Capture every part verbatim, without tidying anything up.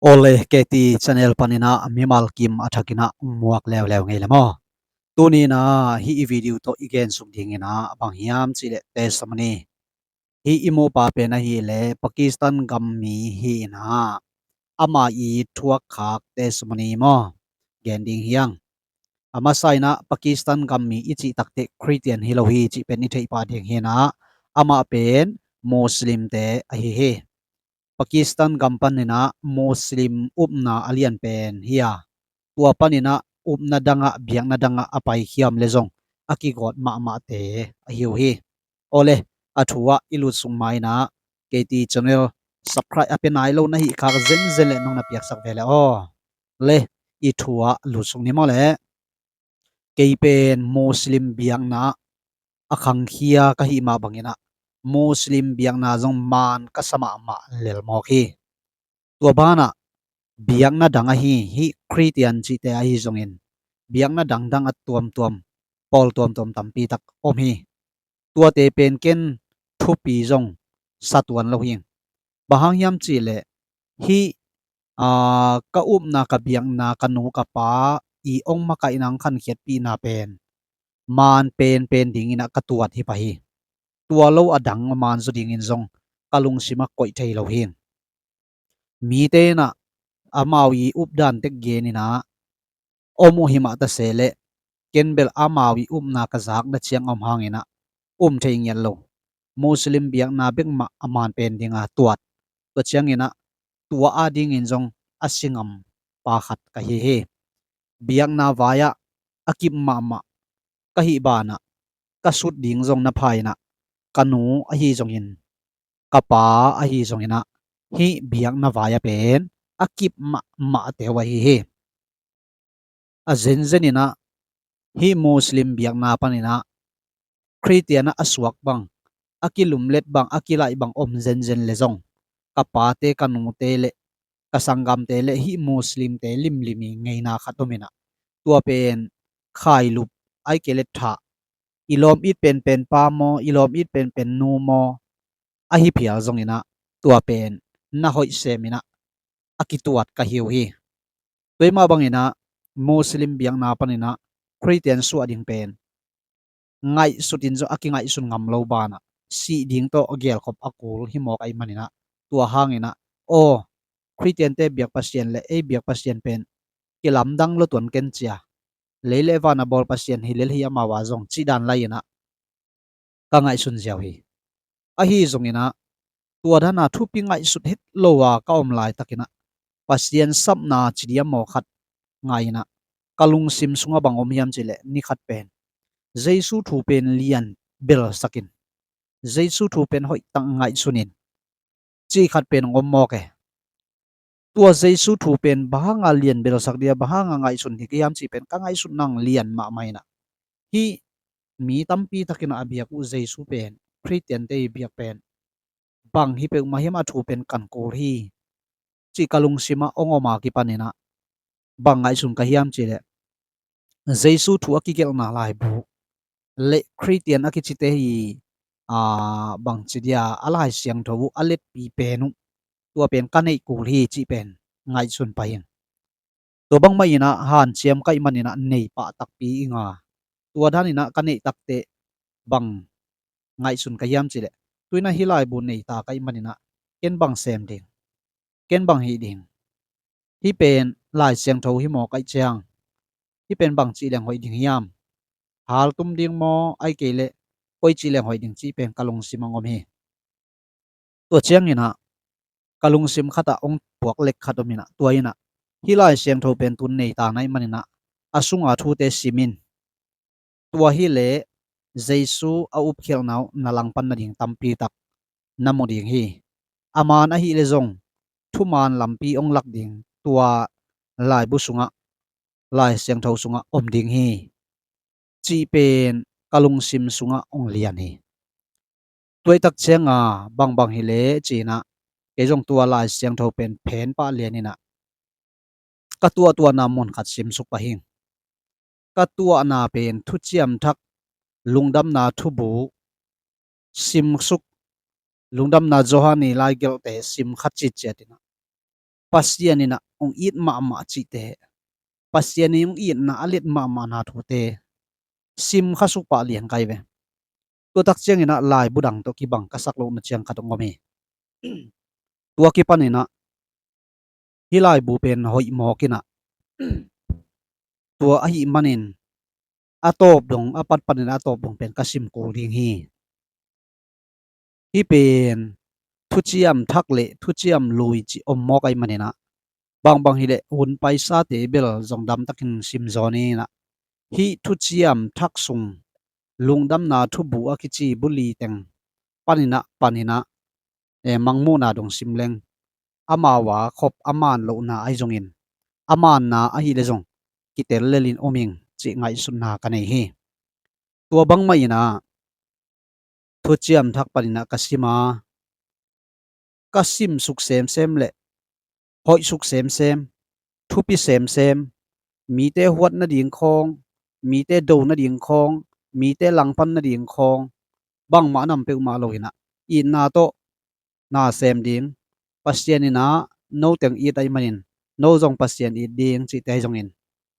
Awle, K T channel panin ah mimal kim a thakin ah muak leuleu ngei le maw. Tuni in ah hih i video tawh i gensuk ding in ah bang hiam cih leh testimony. Hih i mupa pen ahih leh Pakistan gam mi hi in ah, ama i thuak khak testimony maw, gen ding hi hang. A masa in ah Pakistan gam mi i cih takteh Christian hi lo hi cih pen i theih pah ding hi in ah, amah pen Muslim te ahi hi. Pakistan gam panin ah Muslim upna a lian pen hi a, tua panin ah upna dang ah, biakna dang ah a paikhia om le zong a kigawt mahmahte ahi uh hi. Awle, a thu ah i lutsuk ma in ah K T channel subscribe a pia nai lo na hih khak zenzen leh nong na piaksak ve le aw. Le, i thu ah lutsuk ni maw le. Kei pen Muslim biakna ah a khangkhia ka hih mah bangin ah Muslim biakna zong maan ka sa mahmah lel mawk hi. Tua banah biakna dang ahi, hih Christian cihte ahi zongin biakna dangdang a tuamtuam, pawl tuamtuam tampi tak om hi. Tuate pen ken thupi zong sa tuan lo hi. Bang hang hiam cih leh hih, aa, ka upna, ka biakna, ka nu ka pa i ong makaihna, ong khankhiatpihna pen maan penpen dingin ah ka tuat hi pah hi. Tua lo a dang maan zaw dingin zong ka lungsim ah koih thei lo hi. Mite in ah amau i updan tek gen in ah om uh hi mah ta se leh, ken bel amau i upna ka zakna ciang a om hangin ah um thei ngiat lo. Muslim biakna bek mah a maan pen ding a tuat. Tua ciangin ah tua a dingin zong a si ngam pa khat ka hi hi. Biakna vai ah a kip mahmah ka hih banah ka sut ding zong na pha in ah, ka nu ahi zongin, ka pa ahi zongin ah, hih biakna vai ah pen a kip mahmahte uh ahi hi. A zenzen in ah hih Muslim biakna panin ah Christian ah a suak bang, a kilumlet bang, a kilaih bang om zenzen le zong, ka pate, ka nute le ka sanggamte le hih Muslimte limlim i ngeina khat om in ah, tua pen khailup, ahih kei leh thah, i lawm it penpen pa maw, i lawm it penpen nu maw, ahi phial zongin ah tua pen na hoih sem in ah a kituat ka hi uh hi. Tua mah bangin ah Muslim biakna panin ah Christian suah ding pen ngaihsut in zong a kingaihsun ngam lo banah, sih ding tawh gelkhop a kul hi mawk ahih manin ah, tua hangin ah, aw, Christian te biak Pasian le ei biak Pasian pen kilamdang lo tuan ken cia, lei le van a bawl Pasian hi lel hi amau a zong cih dan lai in ah ka ngaihsun ziau hi. Ahi zongin ah, tua dan a thupi ngaihsut het lo a ka om laitakin ah, Pasian sapna ci diam maw khat ngai in ah, ka lungsim sungah bang om hiam cih leh, ni khat pen Jesu thu pen lian belsak in, Jesu thu pen hoihtak ngaihsun in, cih khat pen hong om mawk e. Tua Jesu thu pen bang hanga lian belsak dia, bang hanga ngaihsun hi ka hiam cih pen ka ngaihsutna lian mahmah in ah, hih mi tampi takin ah a biak uh Jesu pen, Christian te i biak pen bang hi peuhmah hiam, a thu pen kan kul hi, cih ka lungsim ah hong om a kipanin ah, bang ngaihsun ka hiam cih leh, Jesu thu a kigelhna laibu le Christian a kicite hi, aa, bangci dia a Lai Siangtho uh a letpi pen uh, tua pen ka neih kul hi cih pen ngaihsun pah ing. Tua bangmah in ah hanciam ka hih manin ah nei pah takpi ing a, tua dan in ah ka neih takteh bang ngaihsun ka hiam cih leh, tu in ah hih laibu nei ta ka hih manin ah ken bang sem ding, ken bang hih ding, hih pen Lai Siangtho hi maw ka hih ciang, hih pen bang cih leng hoih ding hiam, haltum ding maw, ahih kei leh koi cih leng hoih ding cih pen ka lungsim ah hong om hi. Tua ciangin ah ka lungsim khat ah hong puak lek khat om in ah, tua in ah hih Lai Siangtho pen tun nei ta na hih manin ah a sunga thute sim in. Tua hi leh Jesu a upkhialhna uh na langpan nading tampi tak na mu ding hi. A maan ahih leh zong thumaan lampi hong lak ding tua laibu sungah, Lai Siangtho sungah om ding hi, cih pen ka lungsim sungah hong lian hi. Tua ahih tak cianga bangbang hi leh ci in ah, kei zong tua Lai Siangtho pen phen pah lian in ah ka tuahtuahna mun khat simsuk pah ing. Ka tuahna pen Thuciam Thak, Lungdamna Thubu simsuk, Lungdamna Johan i laigelhte sim khat citciat in ah, Pasian in ah hong it mahmah cihte, Pasian in hong itna a let mahmahna thute sim kha suk pah lian kai ve. Tua tak ciangin ah laibu dang tawh kibang ka sak lohna ciang khat hong om hi. Tua kipanin ah hih laibu pen hoih mawk in ah, tua ahih manin a tawp dong, a pat panin a tawp dong pen ka sim kul ding hi. Hih pen thuciam thak le thuciam lui cih om mawk ahih manin ah, bangbang hileh hun paisate bel zong damtakin sim zaw ni in ah, hih thuciam thak sung lungdamna thubu a kici bu li teng panin ah, panin ah, eh, mangmuhna dong sim leng, amau a khop a man lohna ahi zongin, a manna ahih leh zong kitel lelin om ing cih ngaihsutna ka nei hi. Tua bangmah in ah thuciam thak panin ah ka sim a, ka sim suk semsem le hoih suk semsem, thupi semsem, mite huat nading khawng, mite do nading khawng, mite langpan nading khawng, bangmah nam peuhmah lo in ah, itna tawh na sem ding, Pasian in ah no teng it ahih manin no zong Pasian it ding cihte ahi zongin,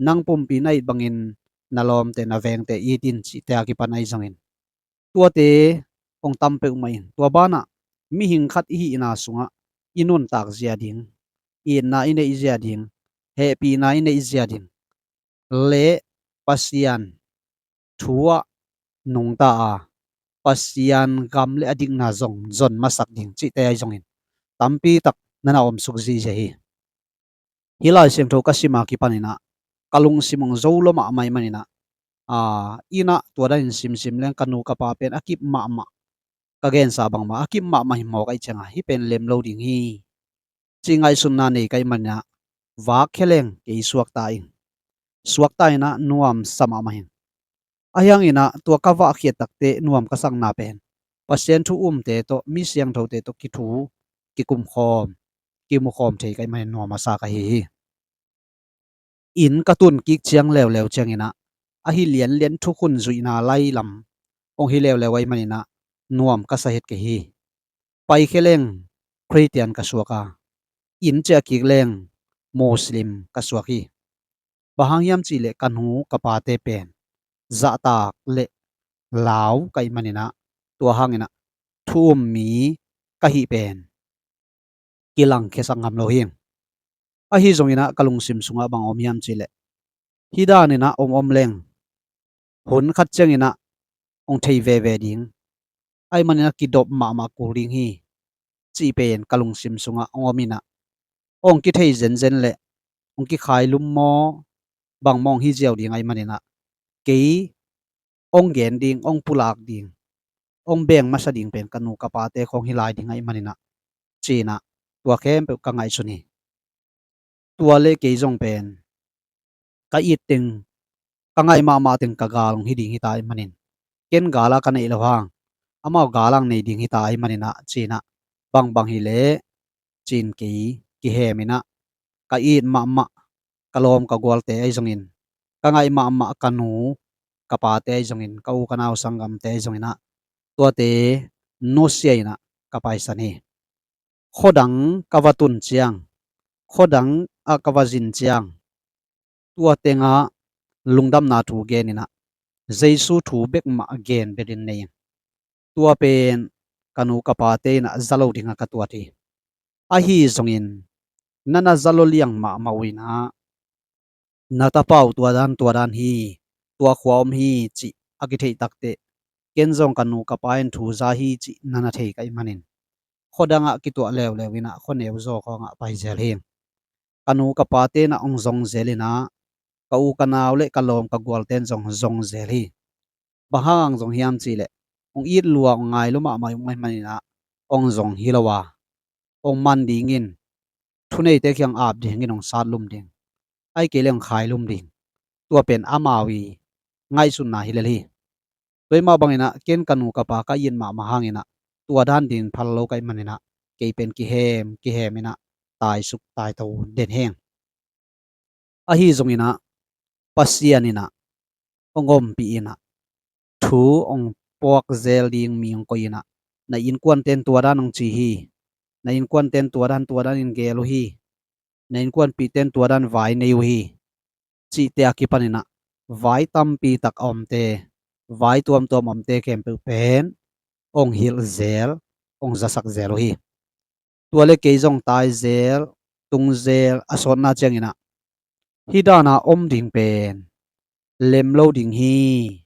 nang pumpi na it bangin na lawmte na vengte it in cihte a kipan ahi zongin, tuate hong tam peuhmah in, tua banah mihing khat i hihna sungah i nuntak zia ding, itna i neih zia ding, hehpihna i neih zia ding, le Pasian thu ah nungta a, Pasian gam le a dikna zong zon masak ding cihte ahi zongin, tampi tak na na om suk zihziah hi. Hih Lai Siangtho ka sim a kipanin ah ka lungsim hong zo lua mahmah ahih manin ah, aa, inn ah tua danin simsim leng ka nu ka pa pen a kip mahmah, ka gensa bangmah a kip mahmah hi mawk ahih ciangin hih pen lem lo ding hi cih ngaihsutna nei ka hih manin ah, vak khia leng kei suakta ing, suakta in ah nuamsa mahmah ing. Ahi hangin ah tua ka vahkhiat takteh nuam ka sakna pen Pasian thu umte tawh, mi siangthote tawh kithu, kikumkhawm, kimukhawm thei ka hih manin nuam a sa ka hi hi. Inn ka tun kik ciang leuleu ciangin ah, ahi lianlian thukhun zuihna lai lam hong hi leuleu ahih manin ah nuam ka sa het kei hi. Paikhia leng Khristian ka suak a, inn ciah kik leng Muslim ka suak hi. Bang hang hiam cihleh ka nu ka pate pen zahtak le lau ka hih manin ah, tua hangin ah thu um mi ka hih pen kilangkhiasak ngam lo hi. Ahi zongin ah ka lungsim sungah bang om hiam cihleh, hih danin ah om om leng hun khat ciangin ah hong thei veve ding, ahih manin ah kidop mahmah kul ding hi cih pen ka lungsim sungah hong om in ah, hong kithei zenzen le hong kikhailum maw, bangmah hong hi ziau ding ahih manin ah, kei hong gen ding, hong pulak ding, hong beng masa ding pen ka nu ka pate khawng hi lai ding ahih manin ah, ci-in ah tua khempeuh ka ngaihsun hi. Tua le kei zong pen ka it teng, ka ngaih mahmah teng ka gal hong hi ding hi ta ahih manin, ken gal a ka neih loh hang, amau gal a hong nei ding hi ta ahih manin ah, ci-in ah, bangbang hileh, ci-in kei kihem in ah, ka it mahmah ka lawm ka gualte ahi zongin, ka ngaih mahmah ka nu ka pate ahi zongin, ka u ka nau sanggamte ahi zongin ah, tuate nusia in ah ka paisan hi. Khuadang ka va tun ciang, khuadang ah ka va zin ciang, tua tengah lungdamna thu gen in ah, Jesu thu bek mah gen betin nei in, tua pen ka nu ka pate in ah za lo dingah ka tuat hi. Ahi zongin, na na za lo liang mahmah uh in ah, na tapa uh tua dan tua dan hi, tua khua om hi cih a kitheih takteh, ken zong ka nu ka pa in thu za hi cih na na thei ka hih manin, khuadangah kituah leuleu in ah khuaneu zaw khawngah pai zel hi. Ka nu ka pate in ah hong zong zel in ah, ka u ka nau le ka lawm ka gualte in zong zong zel hi. Bang hang zong hiam cihleh, hong it lua, hong ngai lua mahmah uh ahih manin ah, hong zong hi lo a, hong man dingin, thuneite kiang ap dingin hong sat lum ding, ahih kei leh hong khai lum ding, tua pen amau i ngaihsutna hi lel hi. Tua ahih mah bangin ah, ken ka nu ka pa ka it mahmah hangin ah, tua dan dingin phal lo ka hih manin ah, kei pen kihem kihem in ah, taisuk taito den hi ing. Ahi zongin ah, Pasian in ah hong ompih in ah, thu hong puak zel ding mi hong koih in ah, na innkuante'n tua dan hong ci hi, na innkuante'n tua dan tua dan in gel uh hi, na innkuanpihte in tua dan vai nei uh hi, cihte a kipanin ah vai tampi tak a omte, vai tuamtuam omte khempeuh pen hong hilh zel, hong zasak zel uh hi. Tua le kei zong tai zel, tung zel a sawtna ciangin ah hih dan a om ding pen lem lo ding hi.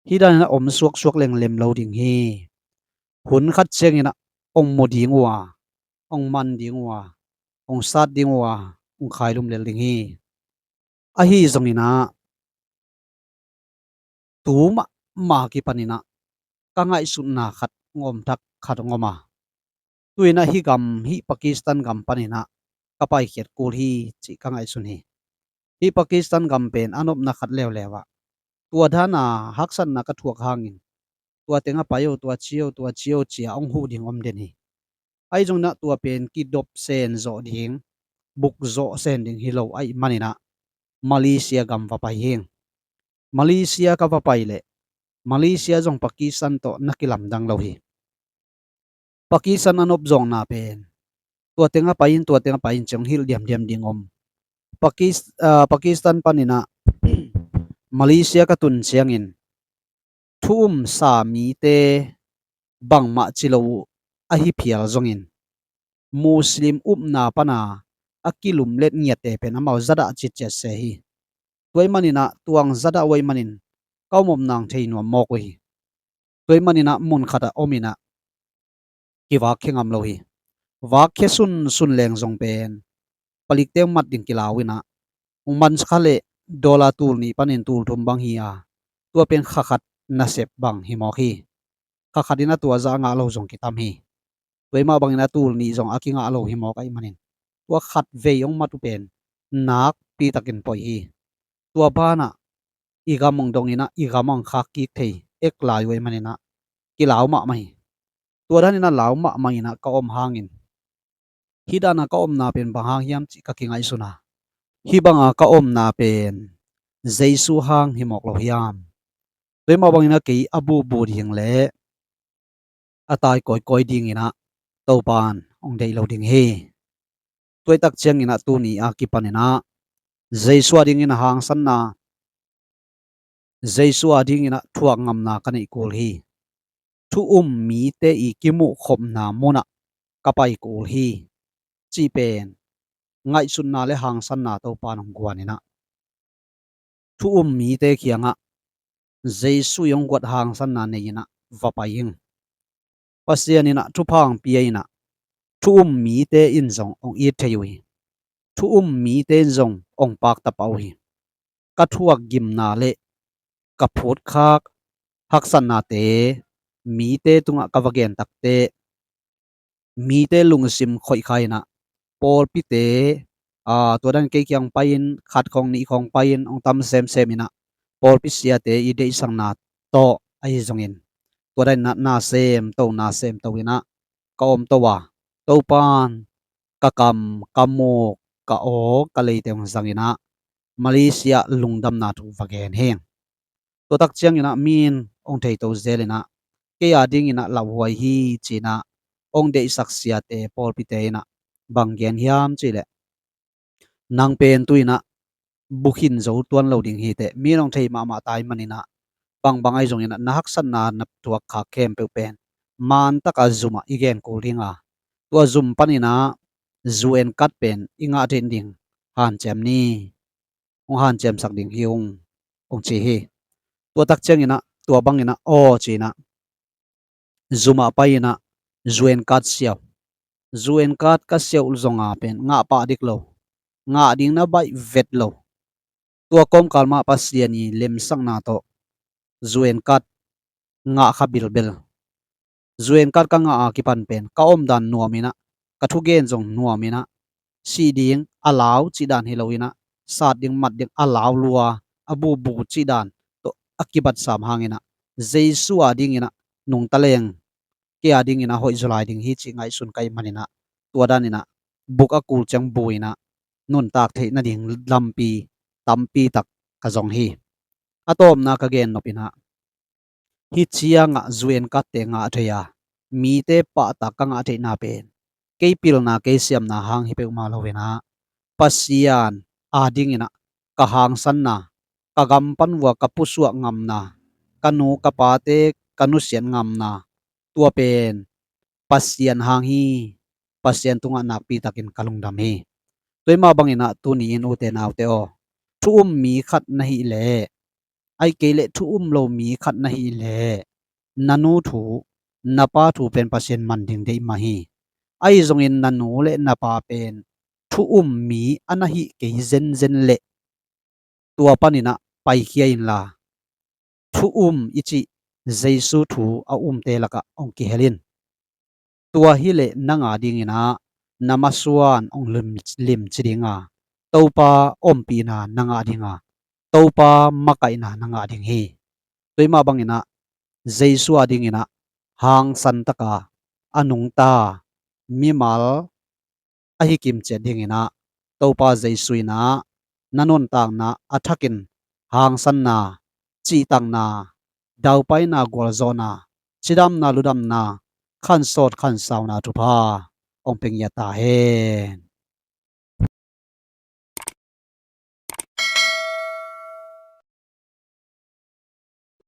Hih dan in ah om suaksuak leng lem lo ding hi. Hun khat ciangin ah hong mu ding uh a, hong man ding uh a, hong sat ding uh a, hong khailum lel ding hi. Ahi zongin ah tu mahmah kipanin ah ka ngaihsutna khat hong om thak khat hong om a, tu in ah hih gam, hih Pakistan gam panin ah ka paikhiat kul hi cih ka ngaihsun hi. Hih Pakistan gam pen a nopna khat leuleu ah tua dan a haksatna ka thuak hangin tua teng a pai o, tua ci o, tua ci o ci a hong huh ding om den hi. Ahi zongin ah tua pen kidop sen zawh ding, buk zawh sen ding hi lo ahih manin ah Malaysia gam va pai hi. Malaysia ka va pai leh Malaysia zong Pakistan tawh na kilamdang lo hi. Pakistan a nopzawkna pen tua teng a pai in, tua teng a pai in ci-in hong hilh diamdiam ding om. Pakis-, ah, Pakistan panin ah Malaysia ka tun ciangin thu umsa mite bangmah ci lo uh ahi phial zongin Muslim upna pana a kilumlet ngiatte pen amau zadah citciat se hi. Tua ahih manin ah tua hong zadah uh ahih manin ka om omna hong thei nuam mawk uh hi. Tua ahih manin ah mun khat ah om in ah kivakkhia ngam lo hi. Vakkhia sunsun leng zong pen palikte hong mat ding kilau in ah hong man kha leh dollar tul nih panin tul thum bang hi a, tua pen kha khat nasep bang hi mawk hi. Kha khat in ah tua zah a ngah lo zong kitam hi. Tua ahih mah bangin ah tul nih zong a kingah lo hi mawk ahih manin tua khat vei hong mat uh pen nakpi takin poi hi. Tua banah i gam hong dong in ah i gam hong khak kik thei ek lai uh ahih manin ah kilau mahmah hi. Tua dan in ah lau mahmah in ah ka om hangin hih dan a ka omna pen bang hang hiam cih ka kingaihsun a, hih bang a ka omna pen Jesu hang hi mawk lo hiam? Tua ahih mah bangin ah kei a bubu ding le a tai kawikawi dingin ah Topan hong deih lo ding hi. Tua ahih tak ciangin ah tuni a kipanin ah Jesu a dingin a hangsanna, Jesu a dingin ah thuak ngamna ka neih kul hi. Thu um mite i kimuh khopna mun ah ka pai kul hi, cih pen ngaihsutna le hangsanna Topan hong guan in ah thu um mite kiangah Jesu i hong guat hangsanna nei in ah va pai ing. Pasian in ah thupha hong pia in ah thu um mite in zong hong it thei uh hi. Thu um mite in zong hong pakta pah uh hi. Ka thuak gimna le ka phutkhak haksatnate mite tungah ka va gen takteh mite lungsim khoih kha in ah pawlpite, aa, tua dan kei kiang pai-in khat khawng nih khawng pai-in hong tam semsem in ah pawlpi siate i deihsakna tawh ahi zongin tua dan in ah na semto na semto in ah ka om to a, Topan ka kam, ka muk, ka aw, ka leite hong zang in ah Malaysia lungdamna thu va gen hi. Tua tak ciangin ah mi in hong theito zel in ah kei a dingin ah lauhuai hi ci-in ah hong deihsak siate pawlpite in ah bang gen hiam cih leh, nang pen tu-in ah bukhin zo tuan lo ding hi teh, mi in hong thei mahmah ta ahih manin ah bangbang ahi zongin ah na haksatna na thuak khak khempeuh pen man taka zum ah i gen kul ding a, tua zum panin ah U N card pen i ngah theih ding hanciam ni, hong hanciamsak ding hi ung, hong ci hi. Tua tak ciangin ah tua bangin ah aw ci-in ah zum ah pai-in ah U N card siau. U N card ka siau zong a pen ngah pah dik lo, ngah ding na baih vet lo. Tua kawmkal mah Pasian i lemsakna tawh U N card ngah kha bilbel. U N card ka ngah a kipan pen ka omdan nuam in ah, ka thugen zong nuam in ah, sih ding a lau cih dan hi lo in ah, sat ding mat ding a lau lua, a bubu cih dan tawh a kibat sam hangin ah Jesu a dingin ah nungta leng kei a dingin ah hoih zaw lai ding hi cih ngaihsun ka hih manin ah tua dan in ah buk a kul ciang bu in ah nuntak theih nading lampi tampi tak ka zong hi. A tawpna ka gen nop in ah hih ciangah U N card-te ngah thei a, mite pahtak ka ngah theihna pen kei pilna kei siamna hang hi peuhmah lo in ah Pasian adingin ah ka hangsanna, ka gam pan uh a ka pusuak ngamna, ka nu ka pate ka nusiat ngamna, tua pen Pasian hang hi. Pasian tungah nakpi takin ka lungdam hi. Tua mah bangin ah tuni-in ute naute aw, thu um mi khat na hih leh, ahih kei leh thu um lo mi khat na hih leh, na nu thu, na pa thu pen Pasian man ding deih mah hi. Ahi zongin na nu le na pa pen thu um mi a na hih kei zenzen leh, tua panin ah paikhia inla, thu um i cih Jesu thu a umte lakah hong kihel in. Tua hileh nang adingin ah na masuan hong lim, limci ding a, Topa ompihna na ngah ding a, Topa makaihna na ngah ding hi. Tua mah bangin ah Jesu adingin ah hangsan taka a nungta mimal ahi kimciat dingin ah Topa Jesu in ah na nuntakna a thakin hangsanna, cihtakna, daupaina, gualzawhna, cidamna, ludamna, khansawt khansauna thupha hong pia ngiat ta hen.